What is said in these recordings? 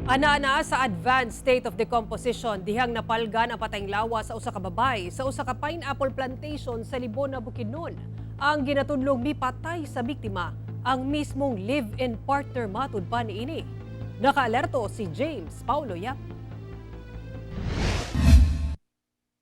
Ana-ana sa advanced state of decomposition dihang napalgan ang patayng lawas sa usa ka babae sa usa ka pineapple plantation sa Libona, Bukidnon. Ang ginatudlong mipatay sa biktima ang mismong live-in partner matud pa niini. Nakaalerto si James Paulo Yap.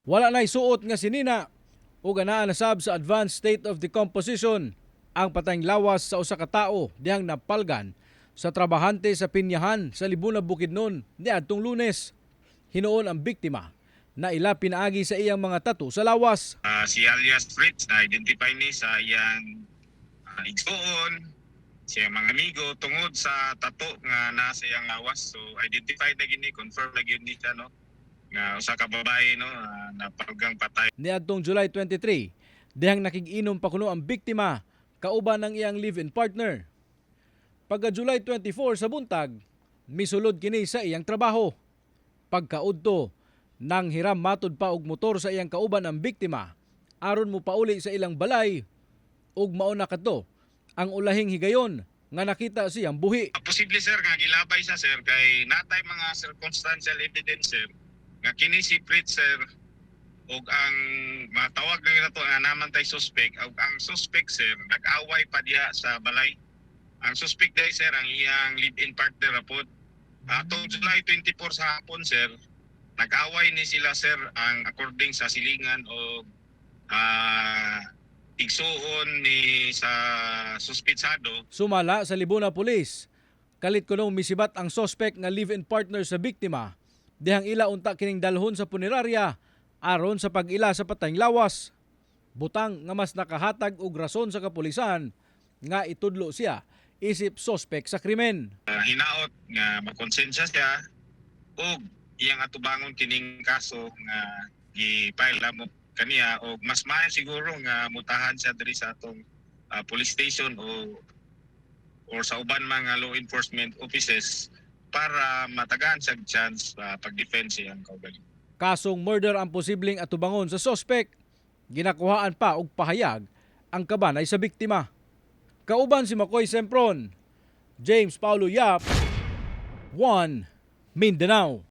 Wala na'y suot nga sinina ug anaa na sab sa advanced state of decomposition ang patayng lawas sa usa ka tawo dihang napalgan sa trabahante sa pinyahan sa Libuna, Bukidnon niadtong Lunes. Hinuon ang biktima na ila pinaagi sa iyang mga tattoo sa lawas. Si alias Fritz na identify ni sa iyang igsuon, siya mga amigo tungod sa tato nga nasa iyang lawas. So identified na gini, confirm na gyud ni siya, no, nga usa ka babae, no, napalgang patay. Niadtong July 23, dihang nakig-inom pa kuno ang biktima kauban ng iyang live-in partner. Pagka July 24 sa buntag, misulod kini sa iyang trabaho. Pagkaudto, nang hiram matud pa og motor sa iyang kauban ang biktima, aron mo pauli sa ilang balay ug mao na kadto ang ulahing higayon nga nakita siyang buhi. Posible, sir, nga gilabay siya, sir, kay natay mga circumstantial evidence, sir, nga kini si Fritz, sir, ug ang matawag na nato nga naman tay suspect, ug ang suspect, sir, nag-away pa diha sa balay. Ang suspect dai, sir, ang iyang live-in partner pod. Atong July 24 sa hapon, sir, nag-away ni sila, sir, ang according sa silingan o igsuon ni sa suspitsado. Sumala sa Libuna Police, kalit kunong misibat ang suspect nga live-in partner sa biktima, dihang ila unta kining dalhon sa punerarya aron sa pag-ila sa patayng lawas. Butang nga mas nakahatag og rason sa kapulisan nga itudlo siya isip suspect sa krimen. Hinaot nga makonsensya siya ug iyang atubangon kining kaso nga gi-file mo kaniya, og mas maayo siguro nga mutahan siya diri sa atong police station o or sa uban mga law enforcement offices para matagaan siya og chance sa pag-defend siyang kaugalingon. Kasong murder ang posibleng atubangon sa suspect. Ginakuhaan pa og pahayag ang kabanay sa biktima. Kauban si Makoy Sempron, James Paulo Yap, 1 Mindanao.